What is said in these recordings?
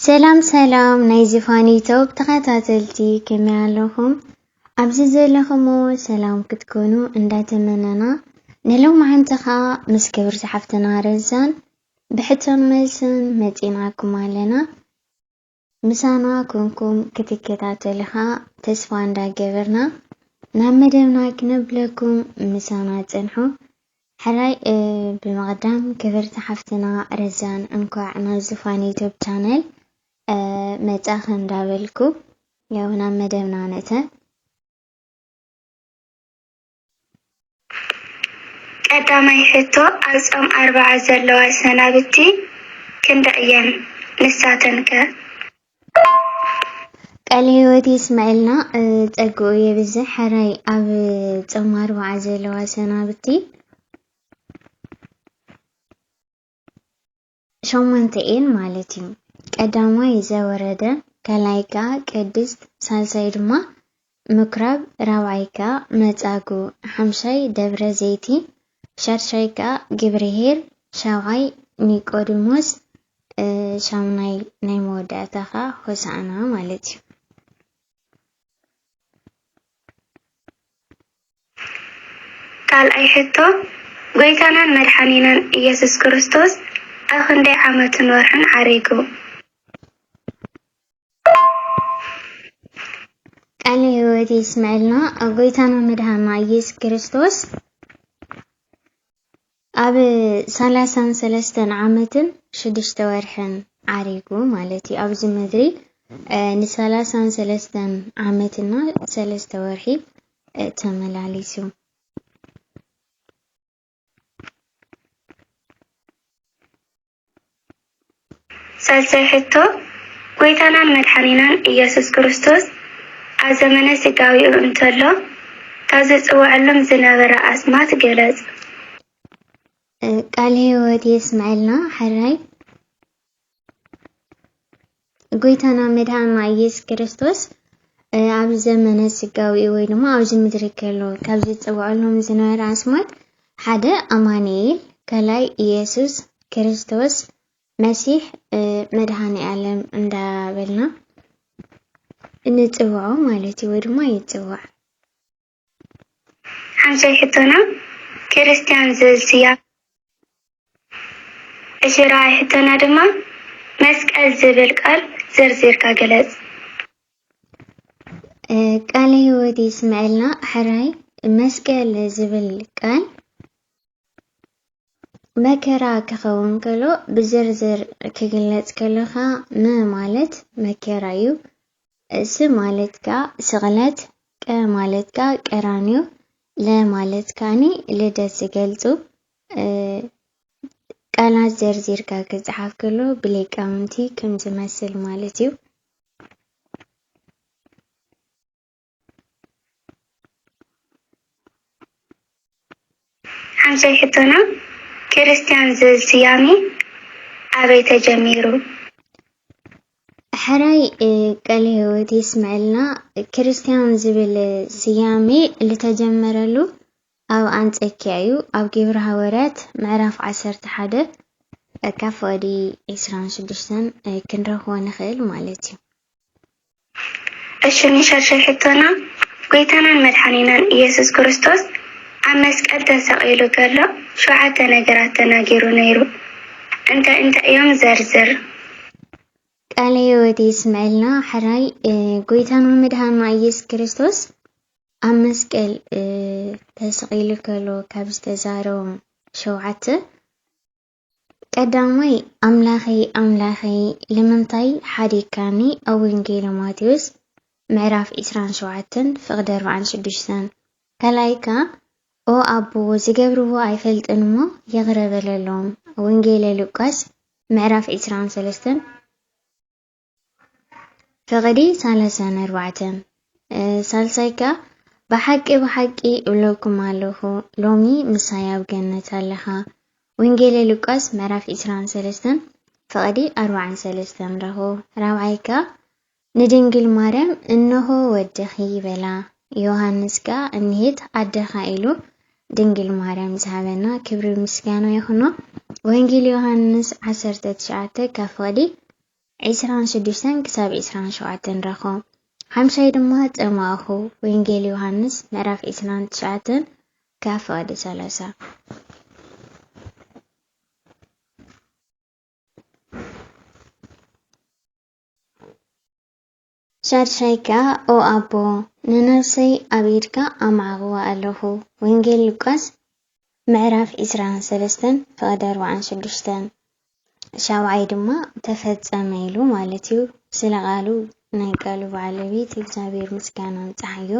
ሰላም ሰላም ናይ ዝፋን ዩቱብ ተኸታተልቲ፣ ከመይ ኣለኹም? ኣብዚ ዘለኹሞ ሰላም ክትኮኑ እንዳተመነና፣ ንሎማዓንቲ ኸኣ ምስ ክብርቲ ሓፍትና ረዛን ብሕቶን መልስን መጺናኩም ኣለና። ምሳና ኮንኩም ክትከታተሉ ኸኣ ተስፋ እንዳገበርና፣ ናብ መደብና ክነብለኩም ምሳና ጽንሑ። ሕራይ፣ እ፣ ብምቕዳም ክብርቲ ሓፍትና ረዛን እንኳዕ ናብ ዝፋን ዩቱብ ቻነል፣ እ፣ መጻኺ እንዳበልኩ፣ ያው ናብ መደብና ንእተ። ቀዳማይ ሕቶ፣ ኣብ ጾም ኣርብዓ ዘለዋ ሰናብቲ ክንደይ እየን? ንሳተን ከ? ቃለ ህይወት የስመዐልና፣ እ፣ ጸግኡ የብዝሕ። ሕራይ፣ ኣብ ጾም ኣርብዓ ዘለዋ ሰናብቲ ሸሞንተ እየን ማለት እዩ። ቀዳማይ ዘወረደ፣ ካልኣይ ከኣ ቅድስት፣ ሳልሳይ ድማ ምኩራብ፣ ራብዓይ ከኣ መጻጉ፣ ሓምሻይ ደብረ ዘይቲ፣ ሻድሻይ ከኣ ግብርሄር፣ ሻብዓይ ኒቆዲሞስ፣ እ፣ ሻምናይ ናይ መወዳእታ ከኣ ሆሳዕና ማለት እዩ። ካልኣይ ሕቶ፣ ጎይታናን መድሓኒናን ኢየሱስ ክርስቶስ ኣብ ክንደይ ዓመትን ወርሕን ዓሪጉ? ቃለ ህይወት የስመዐልና። ጎይታና መድሃና ኢየሱስ ክርስቶስ ኣብ ሰላሳን ሰለስተን ዓመትን ሽዱሽተ ወርሕን ዓሪጉ ማለት እዩ። ኣብዚ ምድሪ፣ እ፣ ንሰላሳን ሰለስተን ዓመትና ሰለስተ ወርሒ፣ እ፣ ተመላሊሱ። ሳልሳይ ሕቶ፣ ጎይታናን መድሓኒናን ኢየሱስ ክርስቶስ ኣብ ዘመነ ስጋዊኡ እንተሎ ካብ ዝጽውዐሎም ዝነበረ ኣስማት ገለጽ። እ፣ ቃለ ህይወት የስመዐልና። ሕራይ፣ ጎይታና መድሓኒና ኢየሱስ ክርስቶስ፣ እ፣ ኣብ ዘመነ ስጋዊኡ ወይ ድማ ኣብዚ ምድሪ ከሎ ካብ ዝጽውዐሎም ዝነበረ ኣስማት ሓደ ኣማኑኤል፣ ካልኣይ ኢየሱስ ክርስቶስ፣ መሲሕ፣ እ፣ መድሃኒ ዓለም እንዳበልና እንጽውዖ ማለት እዩ፣ ወይ ድማ ይጽዋዕ። ሓምሻይ ሕቶና፣ ክርስትያን ዝብል ስያሜ። ዕሽራይ ሕቶና ድማ፣ መስቀል ዝብል ቃል ዘርዚርካ ግለጽ። እ፣ ቃለ ህይወት ይስመዐልና። ሕራይ፣ መስቀል ዝብል ቃል መከራ ክኸውን ከሎ ብዝርዝር ክግለጽ ከሎ ኸኣ፣ መ ማለት መከራ እዩ። ስ ማለት ከኣ ስቕለት፣ ቀ ማለት ከኣ ቀራንዮ፣ ለ ማለት ከኣኒ ልደት ዝገልጹ፣ እ፣ ቃላት ዘርዚርካ ክጸሓፍ ከሎ ብሊቃውንቲ ከም ዝመስል ማለት እዩ። ሓምሻይ ሕቶና፣ ክርስትያን ዝብል ስያሜ ኣበይ ተጀሚሩ? ሕራይ፣ እ፣ ቃለ ህይወት የስመዐልና። ክርስትያን ዝብል ስያሜ ዝተጀመረሉ ኣብ ኣንጾኪያ እዩ። ኣብ ግብሪ ሃዋርያት ምዕራፍ ዓሰርተ ሓደ ካብ ፍቕዲ ዕስራን ሽዱሽተን ክንረኽቦ ንኽእል ማለት እዩ። እሺ፣ ንሻድሻይ ሕቶና፣ ጎይታናን መድሓኒናን ኢየሱስ ክርስቶስ ኣብ መስቀል ተሰቒሉ ከሎ ሸውዓተ ነገራት ተናጊሩ ነይሩ። እንታይ እንታይ እዮም? ዘርዝር። ቃለ ህይወት የስመዐልና። ሕራይ፣ እ፣ ጎይታና መድሓኒና ኢየሱስ ክርስቶስ ኣብ መስቀል፣ እ፣ ተሰቒሉ ከሎ ካብ ዝተዛረቦም ሸውዓተ፣ ቀዳማይ፣ ኣምላኸይ፣ ኣምላኸይ፣ ልምንታይ ሓዲግካኒ? ኣብ ወንጌለ ማቴዎስ ምዕራፍ ዕስራን ሸውዓተን ፍቕዲ ኣርባዓን ሽዱሽተን። ካልኣይ ከኣ፣ ኦ ኣቦ፣ ዝገብርዎ ኣይፈልጥን እሞ ይቕረ በለሎም። ወንጌለ ሉቃስ ምዕራፍ ዕስራን ሰለስተን ፍቕዲ ሰላሳን ኣርባዕተን። እ፣ ሳልሳይ ከኣ፣ ብሓቂ ብሓቂ እብለኩም ኣለኹ፣ ሎሚ ምሳይ ኣብ ገነት ኣለኻ። ወንጌለ ሉቃስ ምዕራፍ ዕስራን ሰለስተን ፍቕዲ ኣርባዓን ሰለስተን ረኹ። ራብዓይ ከኣ፣ ንድንግል ማርያም፣ "እንሆ ወድኺ" በላ። ዮሃንስ ከኣ፣ "እኒሄት ኣደኻ" ኢሉ ድንግል ማርያም ዝሃበና ክብሪ ምስጋና ይኹኖ። ወንጌል ዮሃንስ ዓሰርተ ትሽዓተ ካብ ፍቕዲ ዕስራን ሽዱሽተን ክሳብ ዕስራን ሸውዓተን ንረኽቦ። ሓምሻይ ድማ ጸማእኹ፣ ወንጌል ዮሃንስ ምዕራፍ ዕስራን ትሽዓተን ካብ ፍቓደ ሰላሳ። ሻድሻይ ከኣ፣ ኦ ኣቦ፣ ንነፍሰይ ኣብ ኢድካ ኣማዕቕዋ ኣለኹ። ወንጌል ሉቃስ ምዕራፍ ዕስራን ሰለስተን ፍቕዲ ኣርባዓን ሽዱሽተን። ሻብዓይ ድማ ተፈጸመ ኢሉ ማለት እዩ። ስለ ቃሉ ናይ ቃሉ ባለቤት እግዚኣብሔር ምስጋና ንጽሓዮ።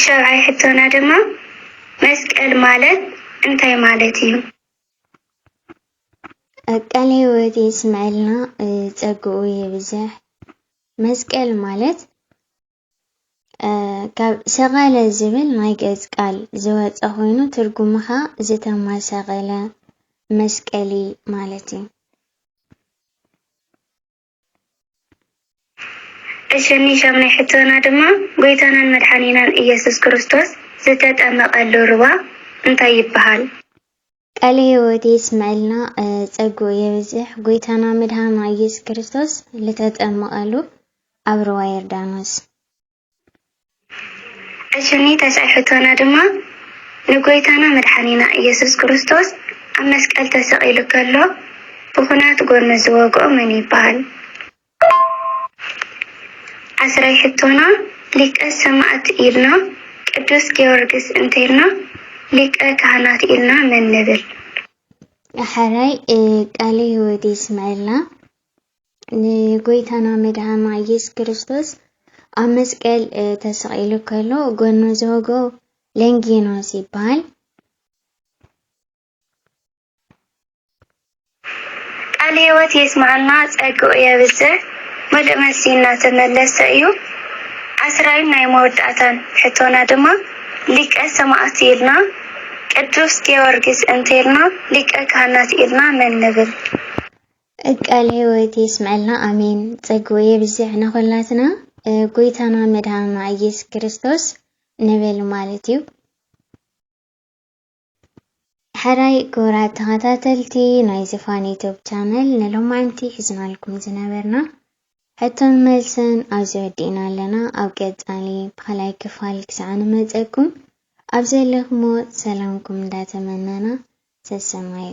ሻብዓይ ሕቶና ድማ መስቀል ማለት እንታይ ማለት እዩ? ቃለ ሕይወት የስምዐልና፣ እ፣ ጸግኡ የብዝሕ። መስቀል ማለት፣ እ፣ ካብ ሰቐለ ዝብል ናይ ግእዝ ቃል ዝወጸ ኮይኑ ትርጉሙ ኸኣ ዝተማሰቐለ መስቀሊ ማለት እዩ። እሽኒ ሻምናይ ሕቶና ድማ ጎይታናን መድሓኒናን ኢየሱስ ክርስቶስ ዝተጠመቐሉ ሩባ እንታይ ይበሃል? ቃለ ሕይወት የስምዐልና፣ እ፣ ጸግኡ የብዝሕ። ጎይታና መድሓና ኢየሱስ ክርስቶስ ልተጠመቐሉ ኣብ ሩባ ዮርዳኖስ። እሽኒ ተስዓይ ሕቶና ድማ ንጎይታና መድሓኒና ኢየሱስ ክርስቶስ ኣብ መስቀል ተሰቒሉ ከሎ ብኹናት ጎኑ ዝወግኦ መን ይበሃል? ዓስራይ ሕቶና ሊቀ ሰማዕት ኢልና ቅዱስ ጊዮርጊስ እንተኢልና ሊቀ ካህናት ኢልና መን ንብል? ሕራይ፣ እ፣ ቃለ ሕይወት የስምዐልና። ንጎይታና መድሃና ኢየሱስ ክርስቶስ ኣብ መስቀል፣ እ፣ ተሰቒሉ ከሎ ጎኑ ዝወግኦ ለንጊኖስ ይበሃል። ቃለ ሕይወት የስምዓልና፣ ጸግኡ የብዝሕ፣ ምሉእ መልሲ እናተመለሰ እዩ። ዓስራይን ናይ መወዳእታን ሕቶና ድማ ሊቀ ሰማዕት ኢልና ቅዱስ ጊዮርጊስ እንተኢልና ሊቀ ካህናት ኢልና መን ንብል? ቃለ ሕይወት የስምዐልና፣ ኣሜን። ጸግኡ የብዝሕ ንኹላትና፣ እ፣ ጎይታና መድሃና ኢየሱስ ክርስቶስ ንብል ማለት እዩ። ሕራይ ክቡራት ተኸታተልቲ ናይ ዝፋን ዩቱብ ቻነል፣ ንሎማዕንቲ ሒዝናልኩም ዝነበርና ሕቶን መልስን ኣብዚ ወዲእና ኣለና። ኣብ ቀጻሊ ብኻልኣይ ክፋል ክሳዕ ንመጸኩም ኣብ ዘለኹሞ ሰላምኩም እንዳተመነና ሰሰማዩ።